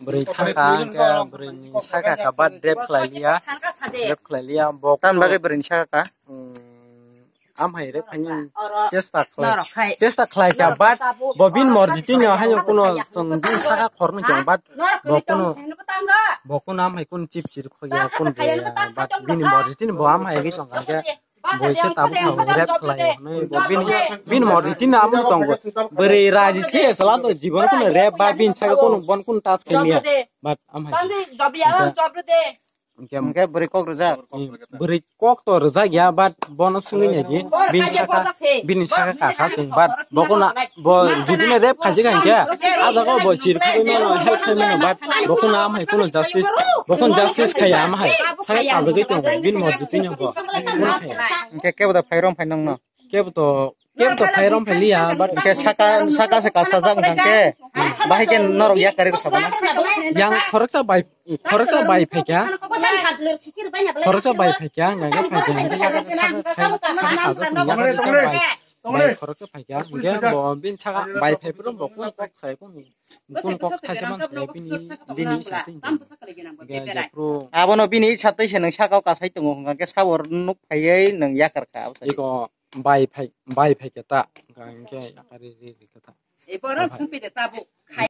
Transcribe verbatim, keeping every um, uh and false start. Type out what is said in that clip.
Bwrwi thangkha, hwnkhe bwrwini saka kha, but rep khlai liya. Rep khlai liya, bo Tamni bagwi bwrwini saka kha? Amhai rep khaini chesta khlai, chesta khlai kha, but bo bini morjitino haino kuno chwng bini saka khoroknwi tong, but bo kuno, bo kuno amhai kuno chip chir khogya, kuno rwya, but bini morjitino bo amhai wi tong kha, hwnkhe bo khe tabuk sao rep khlai hwnwi bo bini, bini morjitino amhai tongo. Bwrwi raji se sala to jibon kuno rep ba bini saka kuno bon kuno touch khaimya, but amhai. Hwnkhe Hwnkhe bwrwi kok rwjak. Bwrwi kok to rwjak ya, but bono swngwi naidi. Bini saka, bini saka kha chwng, but bo kuno, bo judino rep khaijak hwnkhe, ah jaga bo chir khogwi mano, help khai mano, but bo kuno amhai kuno justice, bo kuno justice khaiya amhai. Saka kajagwi tongo, bini morjitino bo. Hwnkhe kebo da phairom phai nangno? Kebo to, kebo to phairom phai liya, but Hwnkhe saka, saka se kasajak hwnkhe, bahai khe norok yakarwi rwsabana? Yang khoroksa bai, khoroksa bai phaikha. Khoroksa bai phaikha, hwnkhe phaikha, hwnkhe yakarwi saka, saka, saka kasajak hwnkhe yakarwi bai, bai khoroksa phaikha, hwnkhe bo bini saka bai phaiphuru bo kun kok sai kun, kun kok thaisa man sai bini, bini satwi hwnkhe jephru. Abono bini satwi se nwng saka o kasai tongo hwnkhe sabo nuk phaiwi nwng yakar kha abo sai. Iko bai phai, bai phaikha ta, hwnkhe yakarwi ri ri kha ta. Ebo oro sumpi de tabuk.